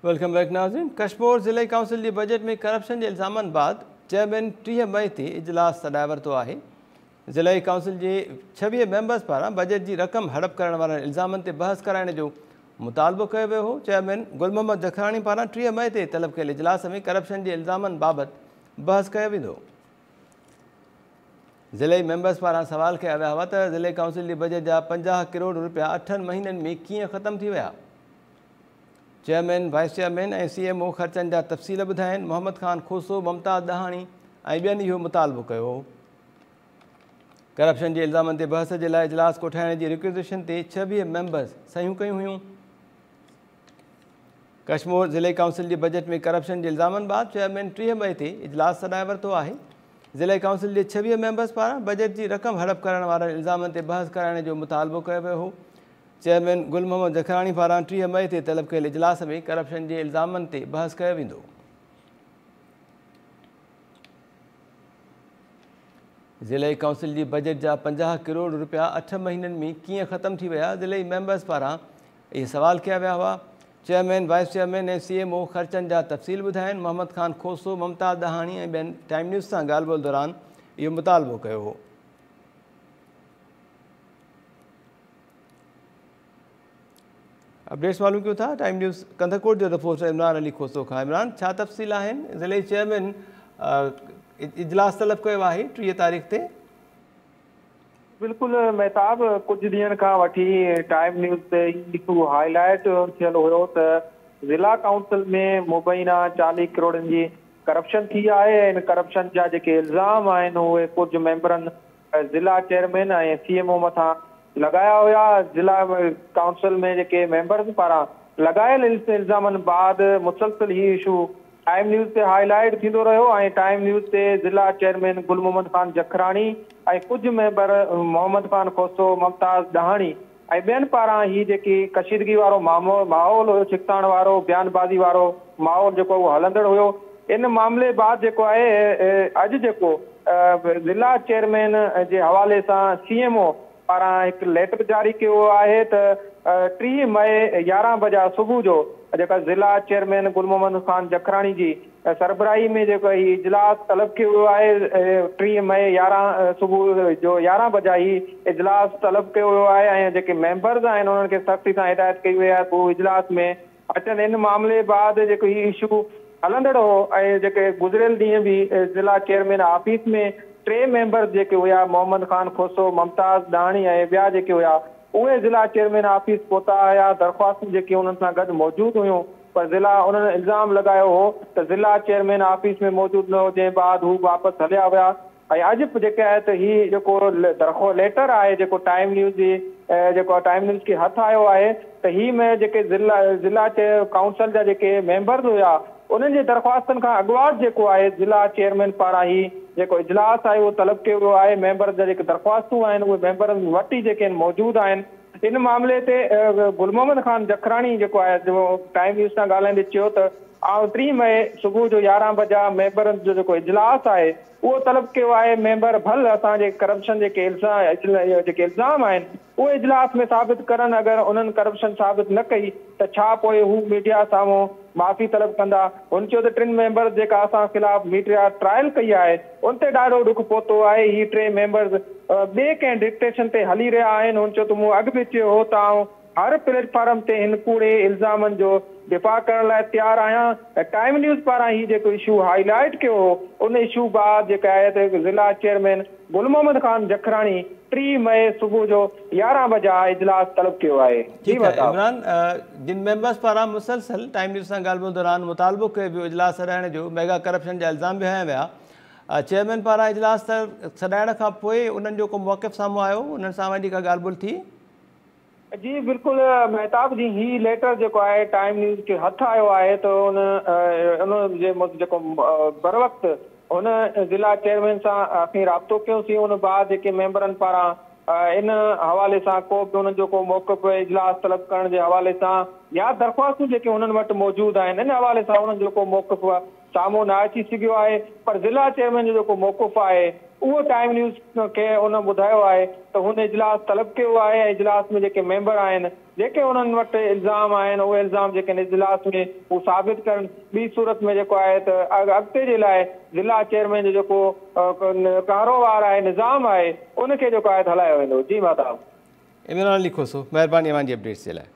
Welcome back नाज़रीन। कश्मोर ज़िले council जी budget में करप्शन जे इल्ज़ामनि बाद चेयरमैन 30 मई ते इजलास सॾाए वरितो आहे। ज़िले काउंसिल जे 26 मेंबर्स पारां बजट जी रक़म हड़प करण वारनि इल्ज़ामनि ते बहस कराइण जो मुतालबो कयो वियो हो। चेयरमैन गुल मोहम्मद जखराणी पारां 30 मई ते तलब कयल इजलास में करप्शन जे इल्ज़ामनि बाबति बहस कयो वेंदो। ज़िले मेंबर्स पारां सवाल कया विया हुआ त ज़िले काउंसिल जी बजट जा 50 करोड़ रुपया 8 महीननि में कीअं ख़त्म थी विया। चेयरमैन, वाइस चेयरमैन ऐं CMO ख़र्चनि जा तफ़सील ॿुधाइनि। मोहम्मद ख़ान खोसो, मुमताज़ दहाणी ऐं ॿियनि इहो मुतालबो कयो हो। करप्शन जे इल्ज़ामनि ते बहस जे लाइ इजलास कोठाइण जी रिक्वेज़िशन ते 26 मेंबर्स सहियूं कयूं हुयूं। कश्मोर ज़िले काउंसिल जे बजट में करप्शन जे इल्ज़ामनि बाद चेयरमैन 30 मई ते इजलास सॾाए वरितो आहे। ज़िले काउंसिल जे 26 मेंबर्स पारां बजट जी रक़म हड़प करण वारनि इल्ज़ामनि ते बहस कराइण जो मुतालबो कयो वियो हो। चेयरमैन गुल मोहम्मद जखराणी पारां 30 मई ते तलब कयल इजलास में करप्शन जे इल्ज़ामनि ते बहस कयो वेंदो। ज़िले काउंसिल जी बजट जा 50 करोड़ रुपया 8 महीननि में कीअं ख़त्म थी विया, ज़िले मेंबर्स पारां इहे सवाल कया विया हुआ। चेयरमैन, वाइस चेयरमैन ऐं CMO ख़र्चनि जा तफ़सील ॿुधाइनि। मोहम्मद ख़ान खोसो, मुमताज़ दहाणी ऐं ॿियनि टाइम न्यूज़ सां ॻाल्हि ॿोल दौरान इहो मुतालबो कयो हो। अपडेट्स मालूम कयूं था टाइम न्यूज़ कंधकोट जो रिपोर्टर इमरान अली खोसो खां। इमरान, छा तफ़सील आहिनि? ज़िले चेयरमैन इजलास तलब कयो आहे 30 तारीख़ ते। बिल्कुलु मेहताब, कुझु ॾींहनि खां वठी टाइम न्यूज़ ते इशू हाईलाइट थियल हुयो त ज़िला काउंसिल में मुबैना 40 करोड़नि जी करप्शन थी आहे। इन करप्शन जा जेके इल्ज़ाम आहिनि उहे कुझु मेंबरनि ज़िला चेयरमैन ऐं CMO मथां लॻाया हुया। ज़िला काउंसिल में जेके मेंबर्स पारां लॻायल इल्ज़ामनि बाद मुसलसल ही इशू टाइम न्यूज़ ते हाईलाइट थींदो रहियो ऐं टाइम न्यूज़ ते ज़िला चेयरमैन गुल मोहम्मद ख़ान जखराणी ऐं कुझु मेंबर मोहम्मद ख़ान खोसो, मुमताज़ दहाणी ऐं ॿियनि पारां ही जेकी कशीदगी वारो माहौल हुयो, छिकताण वारो, बयानबाज़ी वारो माहौल जेको उहो हलंदड़ हुयो। इन मामले बाद जेको आहे अॼु जेको ज़िला चेयरमैन जे हवाले सां CMO पारां हिकु लेटर जारी कयो आहे त 30 मई 11 बजे सुबुह जो जेका ज़िला चेयरमैन गुल मोहम्मद ख़ान जखराणी जी सरबराही में जेको ही इजलास तलब कयो वियो आहे। 30 मई 11 सुबुह जो 11 बजे ही इजलास तलब कयो वियो आहे ऐं जेके मेंबर्स आहिनि उन्हनि खे सख़्ती सां हिदायत कई वई आहे उहो इजलास में अचनि। इन मामले बाद जेको ही इशू हलंदड़ हो ऐं जेके गुज़िरियल ॾींहं बि ज़िला चेयरमैन ऑफिस में 3 मेंबर्स जेके हुया, मोहम्मद ख़ान खोसो, मुमताज़ दहाणी ऐं ॿिया जेके हुया उहे ज़िला चेयरमैन ऑफिस पहुता हुया। दरख़्वास्तूं जेके उन्हनि सां गॾु मौजूदु हुयूं, पर ज़िला उन्हनि इल्ज़ाम लॻायो हो त ज़िला चेयरमैन ऑफिस में मौजूदु न हो, जंहिं बाद हू वापसि हलिया विया। ऐं अॼु जेके आहे त हीउ जेको लेटर आहे जेको टाइम न्यूज़ जी जेको टाइम न्यूज़ खे हथु आयो आहे त ही में जेके ज़िला काउंसिल जा जेके मेंबर्स हुया उन्हनि जे दरख़्वास्तुनि खां अॻुवाट जेको आहे ज़िला चेयरमैन पारां ही जेको इजलास आहे उहो तलब कयो वियो आहे। मेंबर जा जेके दरख़्वास्तूं आहिनि उहे मेंबरनि वटि ई जेके आहिनि मौजूदु आहिनि। इन मामले ते गुल मोहम्मद ख़ान जखराणी जेको आहे टाइम न्यूज़ सां ॻाल्हाईंदे चयो त आउं 30 मई सुबुह जो 11 बजे मेंबरनि जो जेको इजलास आहे उहो तलब कयो आहे। मेंबर भल असांजे करप्शन जेके इल्ज़ाम आहिनि उहे इजलास में साबित करनि, अगरि उन्हनि करप्शन साबित न कई त छा पोइ हू मीडिया साम्हूं माफ़ी तलब कंदा। हुन चयो त 3 मेंबर जेका असां ख़िलाफ़ मीडिया ट्रायल कई आहे उन ते ॾाढो ॾुख पहुतो आहे। हीअ 3 मेंबर्स ॿिए कंहिं डिक्टेशन ते हली रहिया आहिनि। हुन चयो त मूं अॻु बि चयो हो त आउं हर प्लेटफॉर्म ते हिन कूड़े इल्ज़ामनि जो दिफ़ा करण लाइ तयारु आहियां। ऐं टाइम न्यूज़ पारां हीउ जेको इशू हाईलाइट कयो हो उन इशू बाद जेका आहे त ज़िला चेयरमैन गुल मोहम्मद ख़ान जखराणी 30 मई सुबुह जो 11 बजे इजलास तलब कयो आहे। ठीकु आहे इमरान, जिन मेंबर्स पारां मुसलसल टाइम न्यूज़ सां ॻाल्हि ॿोल दौरान मुतालबो कयो वियो इजलास सॾाइण जो, मेगा करप्शन जा इल्ज़ाम बि हयां विया, चेयरमैन पारां इजलास सॾाइण खां पोइ उन्हनि जो को मौक़िफ़ साम्हूं आयो, उन्हनि सां वञी का ॻाल्हि ॿोल थी? जी बिल्कुलु मेहताब जी, ही लेटर जेको आहे टाइम न्यूज़ खे हथु आयो आहे त उन उन जे जेको बर वक़्तु हुन ज़िला चेयरमैन सां असीं राब्तो कयोसीं। उन बाद जेके मेंबरनि पारां इन हवाले सां को बि उन्हनि जो को मौक़िफ़ इजलास तलब करण जे हवाले सां या दरख़्वास्तूं जेके उन्हनि वटि मौजूदु आहिनि इन हवाले सां उन्हनि जो को मौक़िफ़ سامهون نه اچي سگهيو آهي، پر ضلع چيئرمين جو جيڪو موقف آهي اهو ٽائيم نيوز کي ان ٻڌايو آهي ته هن اجلاس طلب ڪيو آهي ۽ اجلاس ۾ جيڪي ميمبر آهن، جيڪي انهن وٽ الزام آهن، اهي الزام جيڪي اجلاس ۾ هو ثابت ڪرن، ٻي صورت ۾ جيڪو آهي ته اڳتي جي لاء ضلع چيئرمين جو جيڪو ڪاروبار آهي، نظام آهي، ان کي جيڪو آهي هلايو ويندو. جي مهتاب. عمران علي کوسو، مهرباني اوهان جي اپڊيٽس جي لاء.